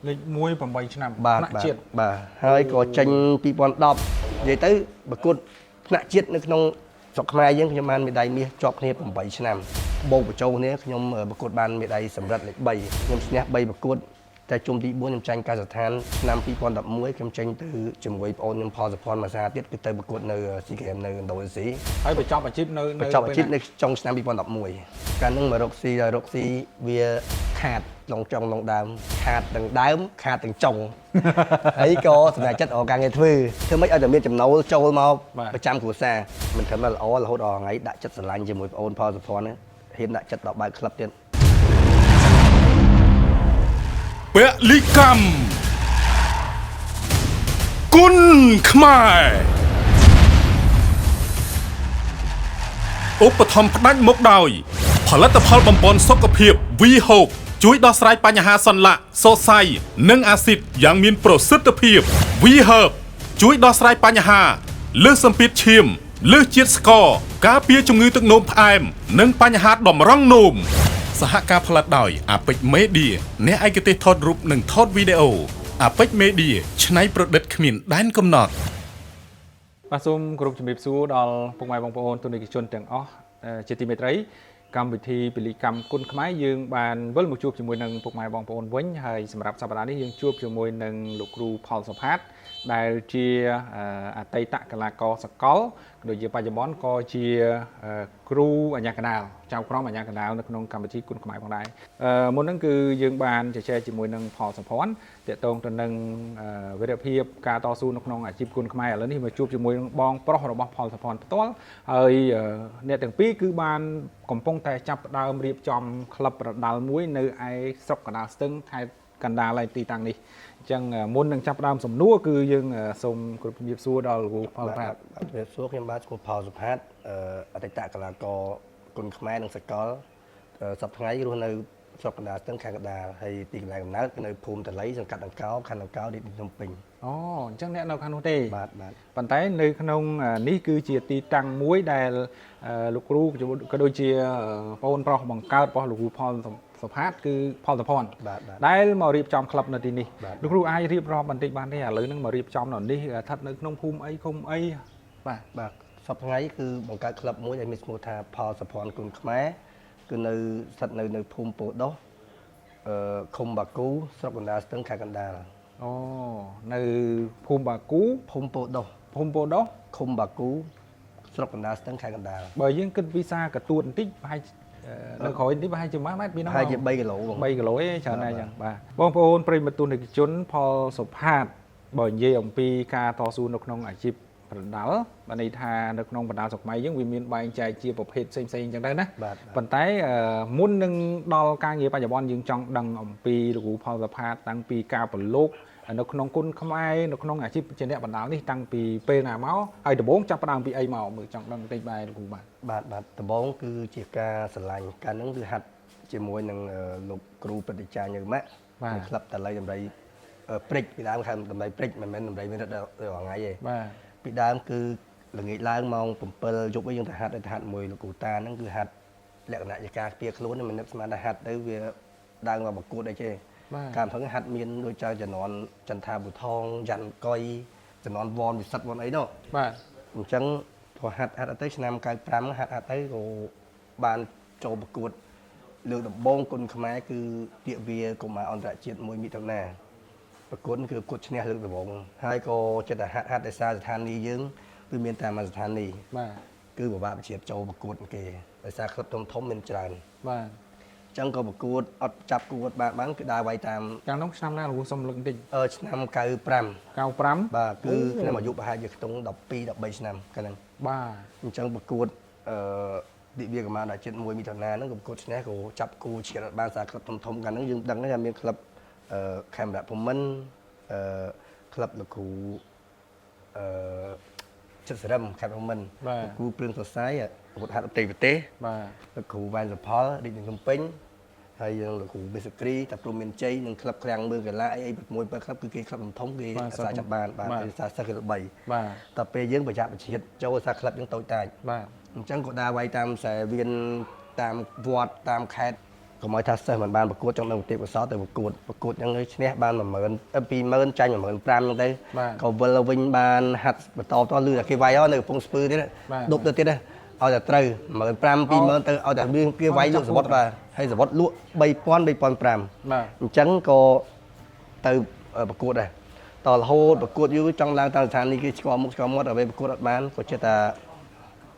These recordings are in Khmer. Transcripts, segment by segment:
លេខ1 8ឆ្នាំ បាទបាទ ថ្នាក់ជាតិ បាទហើយក៏ចេញ2010និយាយទៅប្រកួតថ្នាក់ជាតិនៅក្នុងស្រុកខ្មែរយើងខ្ញុំបានមេដាយមាសជាប់គ្នា8ឆ្នាំបូកបញ្ចូលគ្នាខ្ញុំប្រកួតបានមេដាយសម្រិតលេខ3ខ្ញុំឈ្នះ3ប្រកួតតែជុំទី4ខ្ញុំចាញ់កាហ្សាក់ស្ថានឆ្នាំ2011ខ្ញុំចេញទៅជាមួយប្អូនខ្ញុំផលសុភ័ណ្ឌមួយសាទៀតគឺទៅប្រកួតនៅស៊ីហ្គេមនៅឥណ្ឌូនេស៊ី ហើយបញ្ចប់អាជីពនៅនៅ បញ្ចប់អាជីពនៅចុងឆ្នាំ2011កាលហ្នឹងមករកស៊ីដល់រកស៊ីវាខាតឡងចុងឡងដើមខាតទាំងដើមខាតទាំងចុង ហើយក៏សម្រេចចិត្តរកការងារធ្វើធ្វើម៉េចឲ្យតែមានចំណូលចូលមកប្រចាំគ្រួសារមិនត្រឹមតែល្អរហូតដល់ថ្ងៃដាក់ចិត្តស្រឡាញ់ជាមួយប្អូនផលសុភ័ណ្ឌហ្នឹងហ៊ានដាក់ចិត្តដល់បើកក្លឹបទៀត ពលិកម្មគុណខ្មែរឧបត្ថម្ភផ្ដាច់មកដោយ ផលិតផលបំពន់សុខភាព V Hope ជួយដោះស្រាយបញ្ហាសន្លាក់សរសៃនិងអាស៊ីតយ៉ាងមានប្រសិទ្ធភាព V Herb ជួយដោះស្រាយបញ្ហាលើសសម្ពាធឈាមលើសជាតិស្ករការពារជំងឺទឹកនោមផ្អែមនិងបញ្ហាតម្រង់នោម សហការផលិតដោយអាពេចមេឌៀអ្នកឯកទេសថតរូបនិងថតវីដេអូអាពេចមេឌៀច្នៃប្រឌិតគ្មានដែនកំណត់ បាទសូមគោរពជំរាបសួរដល់ពុកម៉ែបងប្អូនទូនិកជនទាំងអស់ជាទីមេត្រីកម្មវិធីពលិកម្មគុណខ្មែរយើងបានវិលមកជួបជាមួយនឹងពុកម៉ែបងប្អូនវិញហើយសម្រាប់សប្តាហ៍នេះយើងជួបជាមួយនឹងលោកគ្រូផលសុផាតដែលជាអតីតកីឡាករសកលក៏ដូចជាបច្ចុប្បន្នក៏ជាគ្រូអាជ្ញាកណ្ដាលចៅក្រមអាជ្ញាកណ្ដាលនៅក្នុងកម្មវិធីគុណខ្មែរផងដែរមុនហ្នឹងគឺយើងបានជជែកជាមួយនឹងផលសុភ័ណ្ឌទាក់ទងទៅនឹងវីរភាពការតស៊ូនៅក្នុងអាជីពគុណខ្មែរឥឡូវនេះមកជួបជាមួយនឹងបងប្រុសរបស់ផលសុភ័ណ្ឌផ្ទាល់ហើយអ្នកទាំងពីរគឺបានកំពុងតែចាប់ផ្ដើមរៀបចំក្លឹបប្រដាល់មួយនៅឯស្រុកកណ្ដាលស្ទឹងខេត្តកណ្ដាលឯទីតាំងនេះអញ្ចឹងមុននឹងចាប់ផ្ដើមសំណួរគឺយើងសូមគោរពជំរាបសួរដល់លោកគ្រូផល បាទ ផាត បាទជំរាបសួរខ្ញុំបាទឈ្មោះផលសុផាតអតីតកីឡាករគុណខ្មែរនិងសកលសប្តាហ៍ថ្ងៃរស់នៅស្រុកកណ្ដាលស្ទឹងខេត្តកណ្ដាលហើយទីកន្លែងកំណើតគឺនៅភូមិតល័យសង្កាត់ដង្កោខណ្ឌដង្កោរាជធានីភ្នំពេញ អូអញ្ចឹងអ្នកនៅខាងនោះទេ បាទបាទ ប៉ុន្តែនៅក្នុងនេះគឺជាទីតាំងមួយដែលលោកគ្រូក៏ដូចជាបងប្រុសបង្កើតរបស់លោកគ្រូផលសុផាតគឺផលសុភ័ណ្ឌ បាទបាទ ដែលមករៀបចំក្លឹបនៅទីនេះ បាទ លោកគ្រូអាចរៀបរាប់បន្តិចបានទេឥឡូវហ្នឹងមករៀបចំនៅនេះស្ថិតនៅក្នុងភូមិអីឃុំអីបាទ បាទសប្តាហ៍ថ្ងៃគឺបង្កើតក្លឹបមួយដែលមានឈ្មោះថាផលសុភ័ណ្ឌគុណខ្មែរគឺនៅស្ថិតនៅនៅភូមិពោធិ៍ដោះឃុំបាគូស្រុកកណ្ដាលស្ទឹងខេត្តកណ្ដាល អូនៅភូមិបាគូ ភូមិពោធិ៍ដោះ ភូមិពោធិ៍ដោះ ឃុំបាគូស្រុកកណ្ដាលស្ទឹងខេត្តកណ្ដាល បើយើងគិតវីសាកទួតបន្តិចប្រហែលនៅក្រោយបន្តិចប្រហែលជាម៉ាម៉ែត្រពីនោះ ប្រហែលជា3គីឡូបង 3គីឡូឯងច្រើនណាស់អញ្ចឹងបាទបងប្អូនប្រិយមិត្តទស្សនិកជនផលសុផាតបើនិយាយអំពីការតស៊ូនៅក្នុងអាជីពប្រដាល់បានន័យថានៅក្នុងបណ្ដាលស្រុកខ្មែរយើងវាមានបែងចែកជាប្រភេទផ្សេងៗអញ្ចឹងទៅណា បាទ ប៉ុន្តែមុននឹងដល់ការងារបច្ចុប្បន្នយើងចង់ដឹងអំពីលោកគ្រូផលសុផាតតាំងពីការប្រឡូកនៅក្នុងគុណខ្មែរនៅក្នុងអាជីពជាអ្នកបណ្ដាលនេះតាំងពីពេលណាមកហើយដំបូងចាប់ផ្ដើមពីអីមកមើលចង់ដឹងបន្តិចបែរលោកគ្រូបាទ បាទបាទដំបូងគឺជាការស្រឡាញ់កាលហ្នឹងគឺហាត់ជាមួយនឹងលោកគ្រូព្រឹទ្ធាចារ្យញើម៉ាក់ បាទ នៅក្លឹបតល័យដំរីព្រិចពីដើមហៅដំរីព្រិចមិនមែនដំរីមានរិទ្ធរាល់ថ្ងៃទេ បាទ ពីដើមគឺល្ងាចឡើងម៉ោង7យប់ឯងយើងទៅហាត់ទៅហាត់មួយលោកគ្រូតាហ្នឹងគឺហាត់លក្ខណៈជាការពារខ្លួនហ្នឹងមិននឹកស្មានថាហាត់ទៅវាដើមមកប្រកួតអីទេ បាទ កាលហ្នឹងហាត់មានដូចចៅជំនាន់ចន្ទថាបុថងយ៉ាន់កុយជំនាន់វ៉នវិសិទ្ធវ៉នអីនោះ បាទ អញ្ចឹងព្រោះហាត់ហាត់ទៅឆ្នាំ95ហាត់ហាត់ទៅក៏បានចូលប្រកួតលើកដំបូងគុណខ្មែរគឺពាក្យវាកុមារអន្តរជាតិ1មិថុនាប្រកួតគឺប្រកួតឈ្នះលើកដំបូងហើយក៏ចិត្តតែហាត់ហាត់ដោយសារស្ថានីយ៍យើងគឺមានតែមួយស្ថានីយ៍ បាទ គឺពិបាកជាចូលប្រកួតគេដោយសារក្លឹបធំធំមានច្រើន បាទ អញ្ចឹងក៏ប្រកួតអត់ចាប់គួតបានបានគឺដើរវាយតាម កាលនោះឆ្នាំណាលោកគ្រូសុំលើកបន្តិច ឆ្នាំ95 95 បាទគឺខ្ញុំអាយុប្រហែលជាខ្ទង់12 13ឆ្នាំកាលហ្នឹង បាទ អញ្ចឹងប្រកួតអឺទិវាកម្មាដល់ជាតិ1មិថុនាហ្នឹងក៏ប្រកួតឈ្នះក៏ចាប់គូឈានអត់បានសារក្លឹបធំធំកាលហ្នឹងយើងដឹងថាមានក្លឹបខេមរៈភូមិន្ទអឺក្លឹបលោកគ្រូអឺចិត្តសរឹមខេមរៈភូមិន្ទ បាទ លោកគ្រូព្រឿងសរសៃប្រកួតហាត់ប្រទេសប្រទេស បាទ លោកគ្រូវ៉ែនសុផលរាជធានីភ្នំពេញហើយយើងលោកគ្រូបេសក្រីតាព្រំមានជ័យនិងក្លឹបក្រាំងមើលកីឡាអីអី6 7ក្លឹបគឺគេក្លឹបធំធំគេអាសាចាប់បានបាទអាសាសិស្សគេល្បី បាទ តែពេលយើងប្រយ័ត្នប្រជាតិចូលអាសាក្លឹបយើងតូចតាច បាទ អញ្ចឹងក៏ដើរវាយតាមខ្សែវៀនតាមវត្តតាមខេត្ត កុំឲ្យថាសិស្សមិនបានប្រកួតចង់ដឹងទេពកោសលទៅប្រកួតប្រកួតហ្នឹងឈ្នះបាន10000 20000ចាញ់15000ហ្នឹងទៅក៏វិលវិញបានហាត់បន្តតលឺតែគេវាយនៅកំពង់ស្ពឺទៀតដប់ទៅទៀតឲ្យតែត្រូវ15000 20000ទៅឲ្យតែមានគេវាយលក់សវត្តបាទហើយសវត្តលក់3000 3500 បាទ អញ្ចឹងក៏ទៅប្រកួតដែរតរហូតប្រកួតយូរចង់ឡើងតាមស្ថានីយ៍គេស្គាល់មុខស្គាល់មាត់អ្វីប្រកួតអត់បានក៏ចិត្តថា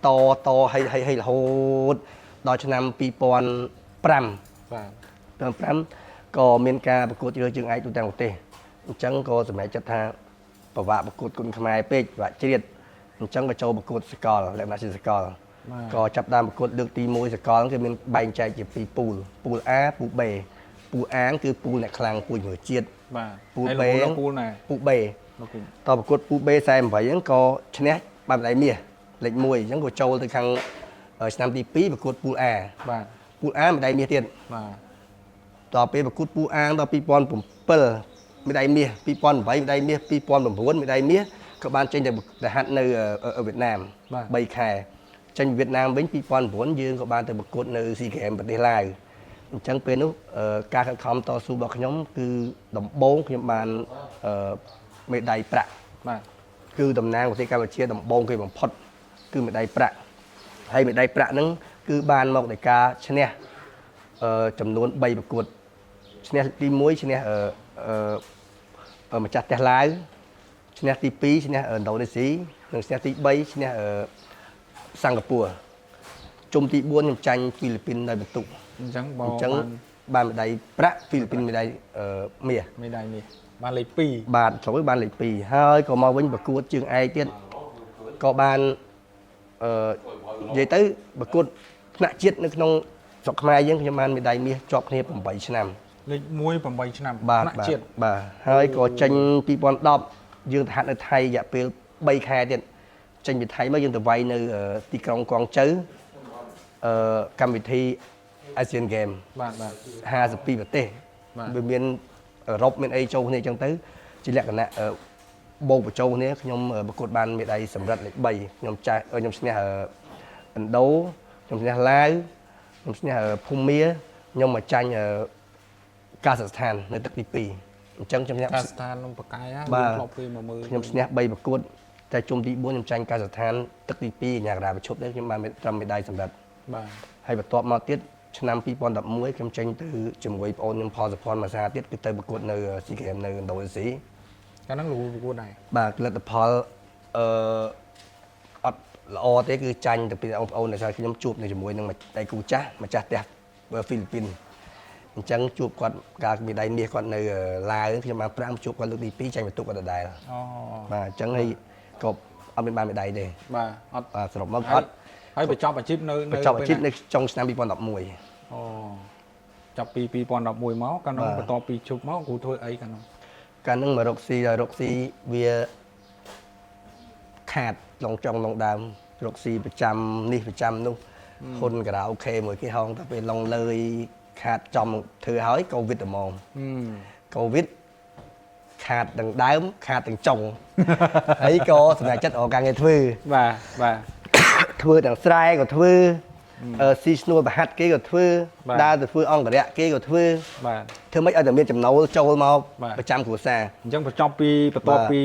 តតឲ្យឲ្យឲ្យរហូតដល់ឆ្នាំ2005 បាទ 2005ក៏មានការប្រកួតជ្រើសជើងឯកទូទាំងប្រទេសអញ្ចឹងក៏សម្រេចចិត្តថាប្រវាក់ប្រកួតគុនខ្មែរពេកប្រវាក់ជ្រៀតអញ្ចឹងក៏ចូលប្រកួតសកលលក្ខណៈជាសកលក៏ចាប់ដើមប្រកួតលើកទី1សកលគេមានបែងចែកជាពីរពូលពូល A ពូល B ពូល A គឺពូលអ្នកខ្លាំងពូលជំនឿជាតិ បាទ ពូល ហើយ B លោកពូលណា ពូល B លោកពូល តប្រកួតពូល B 48ហ្នឹងក៏ឈ្នះបានម្ដាយមាសលេខ1អញ្ចឹងក៏ចូលទៅខាងឆ្នាំទី2ប្រកួតពូល A បាទ ពូល A ម្ដាយមាសទៀត បាទ ដល់ពេលប្រកួតពូអាងដល់2007មេដាយមាស2008មេដាយមាស2009មេដាយមាសក៏បានចេញទៅទៅហាត់នៅវៀតណាម3ខែចេញវៀតណាមវិញ2009យើងក៏បានទៅប្រកួតនៅស៊ីហ្គេមប្រទេសឡាវអញ្ចឹងពេលនោះការខិតខំតស៊ូរបស់ខ្ញុំគឺដំបូងខ្ញុំបានមេដាយប្រាក់ បាទ គឺតំណាងប្រទេសកម្ពុជាដំបូងគេបំផុតគឺមេដាយប្រាក់ហើយមេដាយប្រាក់ហ្នឹងគឺបានមកដោយការឈ្នះចំនួន3ប្រកួតឈ្នះទី1ឈ្នះអឺម្ចាស់ផ្ទះឡាវឈ្នះទី2ឈ្នះឥណ្ឌូនេស៊ីនិងឈ្នះទី3ឈ្នះសិង្ហបុរីជុំទី4ខ្ញុំចាញ់ហ្វីលីពីនដោយបន្ទុក អញ្ចឹងបង អញ្ចឹងបានមេដាយប្រាក់ហ្វីលីពីនមេដាយមាស មេដាយមាសបានលេខ2 បាទស្រុកបានលេខ2ហើយក៏មកវិញប្រកួតជើងឯកទៀតក៏បានអឺនិយាយទៅប្រកួតថ្នាក់ជាតិនៅក្នុងស្រុកខ្មែរយើងខ្ញុំបានមេដាយមាសជាប់គ្នា8ឆ្នាំ លេខ1 8ឆ្នាំ បាទបាទ ថ្នាក់ជាតិ បាទហើយក៏ចេញ2010យើងទៅហាត់នៅថៃរយៈពេល3ខែទៀតចេញពីថៃមកយើងទៅវាយនៅទីក្រុងកងជៅអឺកម្មវិធី ASEAN Game បាទបាទ 52ប្រទេសវាមានអឺរ៉ុបមានអីចូលគ្នាអញ្ចឹងទៅជាលក្ខណៈបូកបញ្ចូលគ្នាខ្ញុំប្រកួតបានមេដាយសម្រិតលេខ3ខ្ញុំចាស់ខ្ញុំឈ្នះឥណ្ឌូខ្ញុំឈ្នះឡាវខ្ញុំឈ្នះភូមាខ្ញុំមកចាញ់កាសាក់ស្ថាននៅទឹកទី2អញ្ចឹងខ្ញុំឈ្នះ កាស្ថាននំបកាយណា បាទ ធ្លាប់គេមកមើល ខ្ញុំឈ្នះ3ប្រកួតតែជុំទី4ខ្ញុំចាញ់កាសាក់ស្ថានទឹកទី2កញ្ញាកណ្ដាលប្រឈប់ដែរខ្ញុំបានត្រឹមមេដាយសម្រិត បាទ ហើយបន្ទាប់មកទៀតឆ្នាំ2011ខ្ញុំចេញទៅជាមួយប្អូនខ្ញុំផលសុភ័ណ្ឌមួយសាទៀតគឺទៅប្រកួតនៅស៊ីហ្គេមនៅឥណ្ឌូនេស៊ី កាលហ្នឹងលោកប្រកួតដែរ បាទលទ្ធផលអឺអត់ល្អទេគឺចាញ់ទៅពីបងប្អូនដោយសារខ្ញុំជួបនៅជាមួយនឹងដៃគូចាស់ម្ចាស់ផ្ទះហ្វីលីពីនអញ្ចឹងជួបគាត់កាលមានដៃមាសគាត់នៅឡាវខ្ញុំបានប្រាំជួបគាត់លើកទី2ចាញ់បន្ទុកគាត់ដដែល អូ បាទអញ្ចឹងហើយក៏អត់មានបានមេដាយទេ បាទអត់ បាទសរុបមក ហើយ អត់ ហើយបញ្ចប់អាជីពនៅ បញ្ចប់អាជីពនៅចុងឆ្នាំ2011 អូចាប់ពី2011មកកាលនោះបន្ទាប់ពីជប់មកគ្រូធ្វើអីកាលនោះ កាលហ្នឹងមករកស៊ីដល់រកស៊ីវាខាតឡងចុងឡងដើមរកស៊ីប្រចាំនេះប្រចាំនោះហ៊ុនការ៉ាអូខេមួយគេហងតែពេលឡងលើយខាតចំធ្វើហើយកូវីដត្មង ហឹមក ូវីដខាតទាំងដើមខាតទាំងចុង ហើយក៏សម្រាប់ចិត្តរកការងារធ្វើ បាទបាទ ធ្វើទាំងស្រែក៏ធ្វើស៊ីស្នួលប្រហាត់គេក៏ធ្វើ បាទ ដើរទៅធ្វើអង្គរៈគេក៏ធ្វើ បាទ ធ្វើម៉េចឲ្យតែមានចំណូលចូលមក បាទ ប្រចាំគ្រួសារ អញ្ចឹងបញ្ចប់ពីបន្ទាប់ បាទ ពី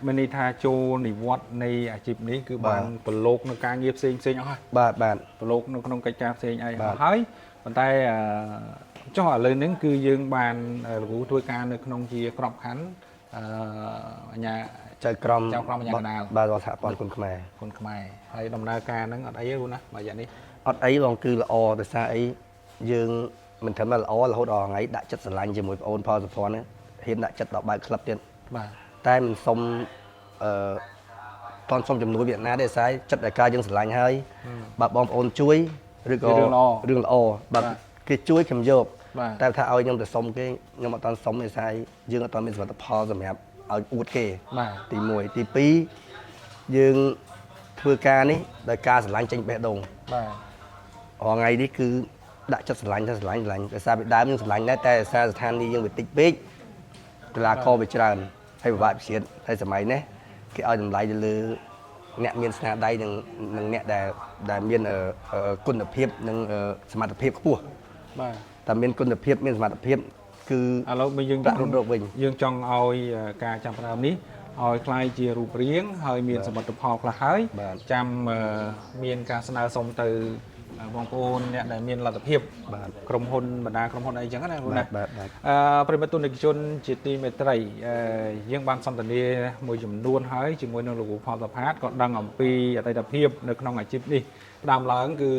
មានន័យថាចូលនិវត្តន៍នៃអាជីពនេះគឺ បាទ បានប្រឡូកនៅការងារផ្សេងផ្សេងអស់ហើយ បាទបាទ ប្រឡូកនៅក្នុងកិច្ចការផ្សេងអី បាទ អស់ហើយប៉ុន្តែចុះឥឡូវហ្នឹងគឺយើងបានលោកគ្រូធ្វើការនៅក្នុងជាក្របខ័ណ្ឌអឺអញ្ញា ចៅក្រម ចៅក្រមអាជ្ញាកណ្ដាល បាទរដ្ឋសហព័ន្ធគុនខ្មែរ គុនខ្មែរហើយដំណើរការហ្នឹងអត់អីទេគ្រូណាបើយ៉ាងនេះ អត់អីបងគឺល្អដោយសារអីយើងមិនត្រឹមតែល្អរហូតដល់ថ្ងៃដាក់ចិត្តស្រឡាញ់ជាមួយប្អូនផលសុភ័ណ្ឌហ្នឹងហ៊ានដាក់ចិត្តដល់បើកក្លឹបទៀត បាទ តែមិនសុំអឺតន់សុំជំនួយវៀតណាមទេដោយសារចិត្តតែការយើងស្រឡាញ់ហើយបើបងប្អូនជួយឬក៏ ជារឿងល្អ រឿងល្អបើ បាទ គេជួយខ្ញុំយក បាទ តែថាឲ្យខ្ញុំទៅសុំគេខ្ញុំអត់តន់សុំទេដោយសារយើងអត់តន់មានសមិទ្ធផលសម្រាប់ឲ្យអួតគេ បាទ ទី1ទី2យើងធ្វើការនេះដោយការស្រឡាញ់ចេញបេះដូង បាទ រាល់ថ្ងៃនេះគឺដាក់ចិត្តស្រឡាញ់ទៅស្រឡាញ់ស្រឡាញ់ដោយសារពីដើមយើងស្រឡាញ់ដែរតែដោយសារស្ថានីយ៍យើងវាតិចពេកកីឡាករវាច្រើនហើយពិបាកពិជាតិហើយសម័យនេះគេឲ្យតម្លៃទៅលើអ្នកមានស្នាដៃនិងនិងអ្នកដែលដែលមានគុណភាពនិងសមត្ថភាពខ្ពស់ បាទ តែមានគុណភាពមានសមត្ថភាពគឺ ឥឡូវបើយើង ប្រាក់រត់រកវិញ យើងចង់ឲ្យការចាប់ផ្ដើមនេះឲ្យក្លាយជារូបរាងហើយមានសមិទ្ធផលខ្លះហើយ បាទ ចាំមានការស្នើសុំទៅបងប្អូនអ្នកដែលមានលទ្ធភាព បាទ ក្រុមហ៊ុនបណ្ដាក្រុមហ៊ុនអីចឹងណាគ្រូណា បាទបាទបាទ ប្រិយមិត្តទស្សនិកជនជាទីមេត្រីយើងបានសន្ទនាមួយចំនួនហើយជាមួយនឹងលោកគ្រូផលសផាតក៏ដឹងអំពីអតីតភាពនៅក្នុងអាជីពនេះផ្ដើមឡើងគឺ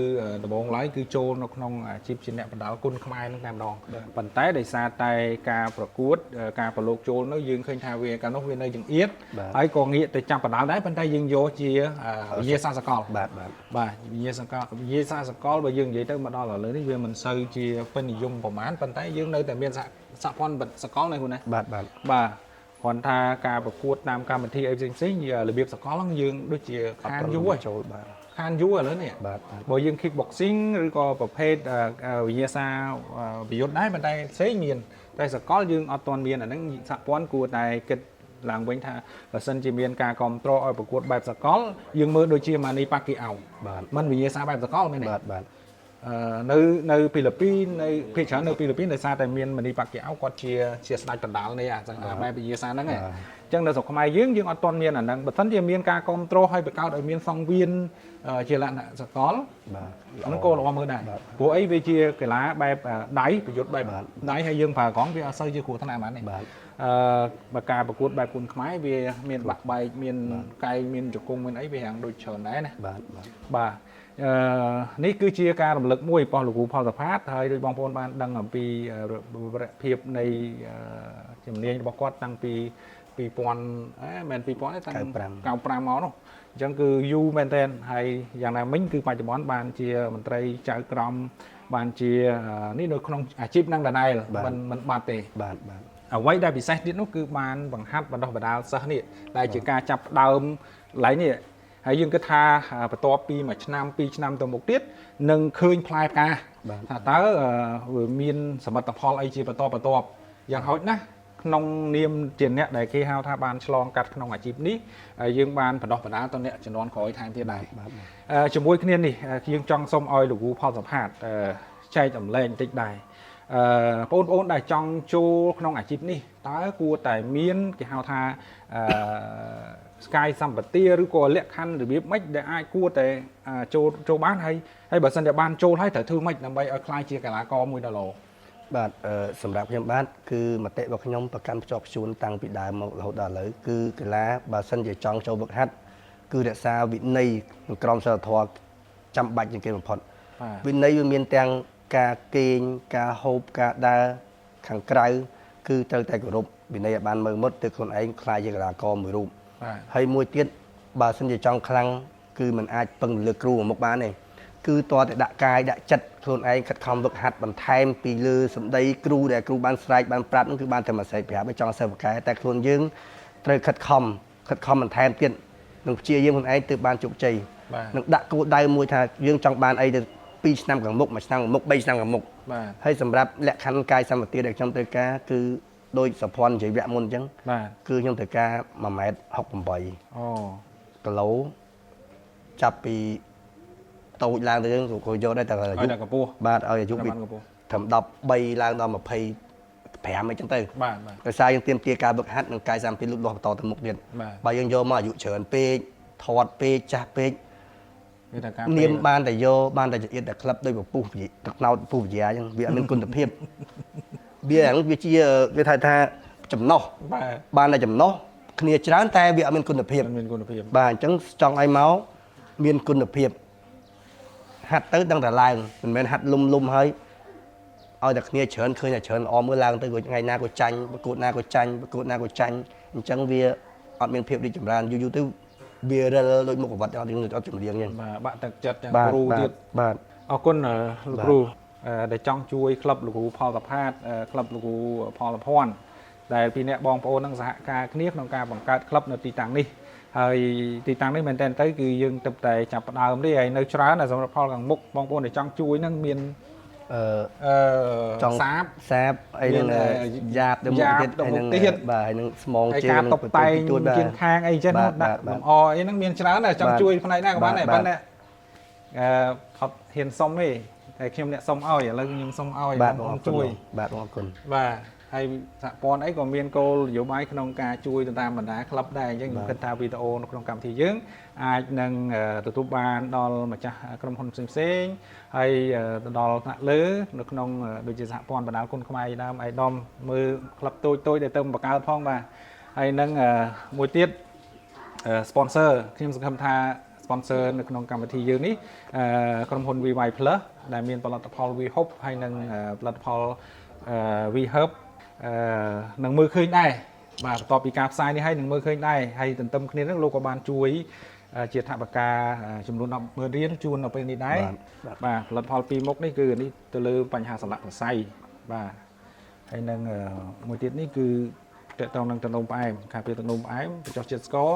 ដំបូងឡើយគឺចូលនៅក្នុងអាជីពជាអ្នកបណ្ដាលគុណខ្មែរនឹងតែម្ដងប៉ុន្តែដោយសារតែការប្រកួតការប្រឡូកចូលនោះយើងឃើញថាវាកាលនោះវានៅចង្អៀត បាទ ហើយក៏ងាកទៅចាប់បណ្ដាលដែរប៉ុន្តែយើងយកជាវិញ្ញាសាសកល បាទបាទ បាទវិញ្ញាសកលវិញ្ញាសាសកលបើយើងនិយាយទៅមកដល់ឥឡូវនេះវាមិនសូវជាពេញនិយមប្រហែលប៉ុន្តែយើងនៅតែមានសហសហព័ន្ធសកលណាគ្រូណា បាទបាទ បាទគ្រាន់ថាការប្រកួតតាមកម្មវិធីអីផ្សេងៗរបៀបសកលហ្នឹងយើងដូចជាខានយូរហើយ ចូលបាទ ខានយូរឥឡូវនេះ បាទបាទ បើយើង kick boxing ឬក៏ប្រភេទវិញ្ញាសាប្រយុទ្ធដែរប៉ុន្តែផ្សេងមានតែសកលយើងអត់ទាន់មានអាហ្នឹងសហព័ន្ធគួរតែគិតឡើងវិញថាបើសិនជាមានការគ្រប់គ្រងឲ្យប្រកួតបែបសកលយើងមើលដូចជាម៉ានីប៉ាគីអោ បាទ มันវិញ្ញាសាបែបសកលមែនទេ បាទបាទ នៅនៅហ្វីលីពីននៅភាគច្រើននៅហ្វីលីពីនដោយសារតែមានម៉ានីប៉ាគីអោគាត់ជាជាស្ដេចបណ្ដាលនៃអាបែបវិញ្ញាសាហ្នឹងឯងអញ្ចឹងនៅស្រុកខ្មែរយើងយើងអត់ទាន់មានអាហ្នឹងបើសិនជាមានការគ្រប់គ្រងឲ្យបង្កើតឲ្យមានសង្វៀនជាលក្ខណៈសកល បាទ ហ្នឹងក៏ល្អមើលដែរព្រោះអីវាជាកីឡាបែបដៃប្រយុទ្ធបែបដៃហើយយើងប្រើកង់វាអត់សូវជាគ្រោះថ្នាក់ហ្មងទេ បាទ បើការប្រកួតបែបគុនខ្មែរវាមានបាក់បែកមានកែងមានជង្គង់មានអីវារាងដូចច្រើនដែរណា បាទបាទ បាទនេះគឺជាការរំលឹកមួយរបស់លោកគ្រូផលសផាតហើយដូចបងប្អូនបានដឹងអំពីវរភាពនៃជំនាញរបស់គាត់តាំងពី2000អេមិន2000ទេតាំង95មកនោះអញ្ចឹងគឺយូរមែនតើហើយយ៉ាងណាមិញគឺបច្ចុប្បន្នបានជាមន្ត្រីចៅក្រមបានជានេះនៅក្នុងអាជីពនឹងដដែលមិនមិនបាត់ទេ បាទបាទ អ្វីដែលពិសេសទៀតនោះគឺបានបង្ហាត់បណ្ដុះបណ្ដាលសិស្សនេះដែលជាការចាប់ផ្ដើមឡើយនេះហើយយើងគិតថាបន្ទាប់ពី1ឆ្នាំ2ឆ្នាំទៅមុខទៀតនឹងឃើញផ្លែផ្កាថាតើវាមានសមិទ្ធផលអីជាបន្តបន្ទាប់យ៉ាងហោចណាស់ក្នុងនាមជាអ្នកដែលគេហៅថាបានឆ្លងកាត់ក្នុងអាជីពនេះហើយយើងបានបណ្ដុះបណ្ដាលទៅអ្នកជំនាន់ក្រោយថែមទៀតដែរ បាទ ជាមួយគ្នានេះយើងចង់សូមឲ្យលោកគ្រូផលសផាតចែកអំលែងបន្តិចដែរបងប្អូនដែលចង់ចូលក្នុងអាជីពនេះតើគួរតែមានគេហៅថាអឺស្កាយសម្បទាឬក៏លក្ខខណ្ឌរបៀបម៉េចដែលអាចគួរតែចូលចូលបានហើយហើយបើសិនជាបានចូលហើយត្រូវធ្វើម៉េចដើម្បីឲ្យក្លាយជាកីឡាករមួយដ៏ល្អ បាទសម្រាប់ខ្ញុំបាទគឺមតិរបស់ខ្ញុំប្រកាន់ភ្ជាប់ភ្ជួនតាំងពីដើមមករហូតដល់ឥឡូវគឺកីឡាបើសិនជាចង់ចូលវឹកហាត់គឺរក្សាវិន័យនិងក្រមសីលធម៌ចាំបាច់ជាងគេបំផុត បាទ វិន័យវាមានទាំងការគេងការហូបការដើរខាងក្រៅគឺត្រូវតែគោរពវិន័យឲ្យបានម៉ឺងម៉ត់ទើបខ្លួនឯងក្លាយជាកីឡាករមួយរូប បាទ ហើយមួយទៀតបើសិនជាចង់ខ្លាំងគឺมันអាចពឹងលើគ្រូមួយមុខបានទេគឺតើតែដាក់កាយដាក់ចិត្តខ្លួនឯងខិតខំវឹកហាត់បន្ថែមពីលើសម្ដីគ្រូដែលគ្រូបានស្រែកបានប្រាប់ហ្នឹងគឺបានតែមួយស្រែកប្រាប់ឯងចង់សិស្សបកែតែខ្លួនយើងត្រូវខិតខំខិតខំបន្ថែមទៀតនឹងព្យាយាមខ្លួនឯងទើបបានជោគជ័យ បាទ នឹងដាក់គោលដៅមួយថាយើងចង់បានអីទៅ2ឆ្នាំខាងមុខ1ឆ្នាំខាងមុខ3ឆ្នាំខាងមុខ បាទ ហើយសម្រាប់លក្ខខណ្ឌកាយសម្បទាដែលខ្ញុំត្រូវការគឺដូចសុភ័ណ្ឌនិយាយវគ្គមុនអញ្ចឹង បាទ គឺខ្ញុំត្រូវការ1ម៉ែត្រ68 អូ គីឡូចាប់ពីតូចឡើងទៅយើងក៏យកដែរតែអា ឲ្យ យុ ដល់កម្ពស់ បាទឲ្យអាយុពី បានកម្ពស់ ត្រឹម13ឡើងដល់25អីចឹងទៅ បាទបាទ ដោយសារយើងទាមទារការវឹកហាត់និងកាយសម្បទាលូតលាស់បន្តទៅមុខទៀត បាទ បើយើងយកមកអាយុច្រើនពេកធាត់ពេកចាស់ពេក វាថាការ នាមបានតែយកបានតែចង្អៀតតែក្លឹបដោយពពុះទឹកណោតពពុះវិទ្យាអញ្ចឹងវាអត់មានគុណភាព វាអាហ្នឹងវាជាគេថាថាចំណោះ បាទ បានតែចំណោះគ្នាច្រើនតែវាអត់មានគុណភាព มันមានគុណភាព បាទអញ្ចឹងចង់ឲ្យមកមានគុណភាពហាត់ទៅដឹងតែឡើងមិនមែនហាត់លុំលុំហើយឲ្យតែគ្នាច្រើនឃើញតែច្រើនល្អមើលឡើងទៅក៏ថ្ងៃណាក៏ចាញ់ប្រកួតណាក៏ចាញ់ប្រកួតណាក៏ចាញ់អញ្ចឹងវាអត់មានភាពរីកចម្រើនយូរយូរទៅវារិលដូចមុខប្រវត្តិអត់អត់ចម្រៀងអញ្ចឹង បាទបាក់ទឹកចិត្តទាំង បាទ គ្រូ បាទ ទៀត បាទ អរគុណលោកគ្រូដែលចង់ជួយក្លឹបលោកគ្រូផលសផាតក្លឹបលោកគ្រូផលភ័ណ្ឌដែលពីអ្នកបងប្អូននឹងសហការគ្នាក្នុងការបង្កើតក្លឹបនៅទីតាំងនេះហើយទីតាំងនេះមែនតើទៅគឺយើងទើបតែចាប់ផ្ដើមទេហើយនៅច្រើនតែសម្រាប់ផលខាងមុខបងប្អូនដែលចង់ជួយនឹងមាន អឺ អឺ ចង់ សាប សាបអីហ្នឹង មាន យ៉ាបទៅមុខ យ៉ាប ទៀត ទៅមុខ អីហ្នឹង ទៀត បាទហើយនឹងស្មង ហើយ ជើង ការតុបតែង ទួចបាទ ជាងខាងអីចឹង បាទ ដាក់ បាទ លម្អអីហ្នឹងមានច្រើនដែរចង់ បាទ ជួយផ្នែកណាក៏បានដែរ បាទ ប៉ុន្តែអឺអត់ហ៊ានសុំទេ តែខ្ញុំអ្នកសុំឲ្យឥឡូវខ្ញុំសុំឲ្យ បាទ បង បងអរគុណ ប្អូនជួយ បាទបងអរគុណ បាទហើយសហព័ន្ធអីក៏មានគោលនយោបាយក្នុងការជួយទៅតាមបណ្ដាក្លឹបដែរអញ្ចឹងខ្ញុំគិតថាវីដេអូនៅក្នុងកម្មវិធីយើងអាចនឹងទទួលបានដល់ម្ចាស់ក្រុមហ៊ុនផ្សេងៗហើយទៅដល់ថ្នាក់លើនៅក្នុងដូចជាសហព័ន្ធបណ្ដាលគុនខ្មែរដើមឯកឧត្តមមើលក្លឹបតូចៗដែលទៅបង្កើតផងបាទហើយនឹងមួយទៀត sponsor ខ្ញុំសង្ឃឹមថា sponsor នៅក្នុងកម្មវិធីយើងនេះក្រុមហ៊ុន VY Plus ដែលមានផលិតផល V Hop ហើយនិងផលិតផលV Herb នឹងមើលឃើញដែរបាទបន្ទាប់ពីការផ្សាយនេះហើយនឹងមើលឃើញដែរហើយទន្ទឹមគ្នានឹងលោកក៏បានជួយជាថវិកាចំនួន10,000រៀលជូននៅពេលនេះដែរបាទផលិតផលពីរមុខនេះគឺនេះទៅលើបញ្ហាសន្លាក់សរសៃបាទហើយនឹងមួយទៀតនេះគឺតកតងនឹងទឹកនោមផ្អែមការពារទឹកនោមផ្អែមបញ្ចុះជាតិស្ករ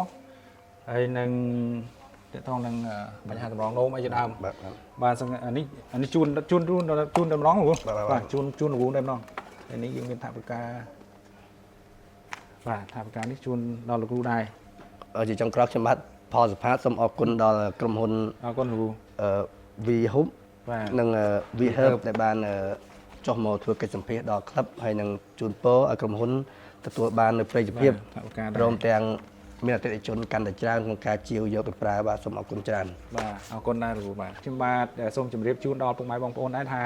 ហើយនឹងតកតងនឹងបញ្ហាតម្រងនោមអីជាដើម បាទបាទ បាទសង្អានេះអានេះជូនជូនជូនជូនតម្រងហ៎ បាទបាទ បាទជូនជូនរវងតែម្ដងហើយនេះយើងមានថវិកាបាទថវិកានេះជូនដល់លោកគ្រូដែរ ជាចុងក្រោយខ្ញុំបាទផលសុផាតសូមអរគុណដល់ក្រុមហ៊ុន អរគុណលោកគ្រូ V Hub បាទ និង V Herb ដែលបានចុះមកធ្វើកិច្ចសម្ភាសដល់ក្លឹបហើយនឹងជូនពរឲ្យក្រុមហ៊ុនទទួលបាននូវប្រសិទ្ធភាព ថវិកាដែរ ព្រមទាំងមានអតិថិជនកាន់តែច្រើនក្នុងការជាវយកទៅប្រើបាទសូមអរគុណច្រើន បាទអរគុណដែរលោកគ្រូបាទខ្ញុំបាទសូមជម្រាបជូនដល់ពុកម៉ែបងប្អូនដែរថា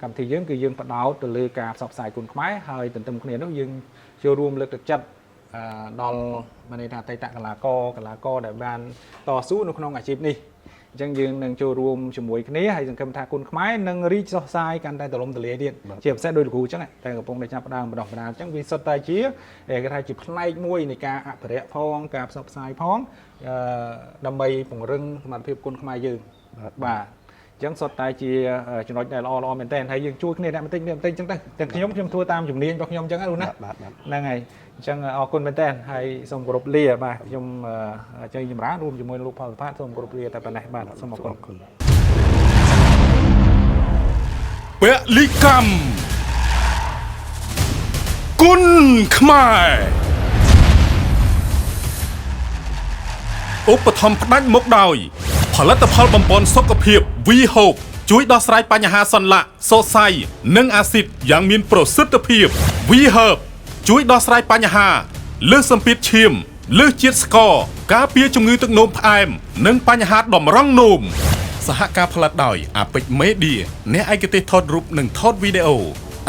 កម្មវិធីយើងគឺយើងផ្ដោតទៅលើការផ្សព្វផ្សាយគុនខ្មែរហើយទន្ទឹមគ្នានោះយើងចូលរួមលើកទឹកចិត្តដល់មានន័យថាអតីតកីឡាករកីឡាករដែលបានតស៊ូនៅក្នុងអាជីពនេះអញ្ចឹងយើងនឹងចូលរួមជាមួយគ្នាហើយសង្ឃឹមថាគុនខ្មែរនឹងរីកសុះសាយកាន់តែទូលំទូលាយទៀតជាពិសេសដោយលោកគ្រូអញ្ចឹងតែកំពុងតែចាប់ផ្ដើមបណ្ដោះបណ្ដាលអញ្ចឹងវាសុទ្ធតែជាគេថាជាផ្នែកមួយនៃការអភិរក្សផងការផ្សព្វផ្សាយផងដើម្បីពង្រឹងសមត្ថភាពគុនខ្មែរយើងបាទអញ្ចឹងសុទ្ធតែជាចំណុចដែលល្អល្អមែនទែនហើយយើងជួយគ្នាអ្នកបន្តិចអ្នកបន្តិចអញ្ចឹងទៅទាំងខ្ញុំខ្ញុំធ្វើតាមជំនាញរបស់ខ្ញុំអញ្ចឹងណាលោកណា បាទបាទ ហ្នឹងហើយអញ្ចឹងអរគុណមែនតើហើយសូមគោរពលាបាទខ្ញុំជ័យចម្រើនរួមជាមួយលោកផលសុផាតសូមគោរពលាតែប៉ុណ្ណេះបាទសូមអរគុណ អរគុណ ពលិកម្មគុណខ្មែរឧបត្ថម្ភផ្ដាច់មុខដោយ ផលិតផលបំពន់សុខភាព V Hope ជួយដោះស្រាយបញ្ហាសន្លាក់សរសៃនិងអាស៊ីតយ៉ាងមានប្រសិទ្ធភាព V Herb ជួយដោះស្រាយបញ្ហាលើសសម្ពាធឈាមលើសជាតិស្ករការពារជំងឺទឹកនោមផ្អែមនិងបញ្ហាតម្រង់នោមសហការផលិតដោយ Apex Media អ្នកឯកទេសថតរូបនិងថតវីដេអូ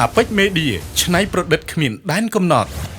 Apex Media ច្នៃប្រឌិតគ្មានដែនកំណត់។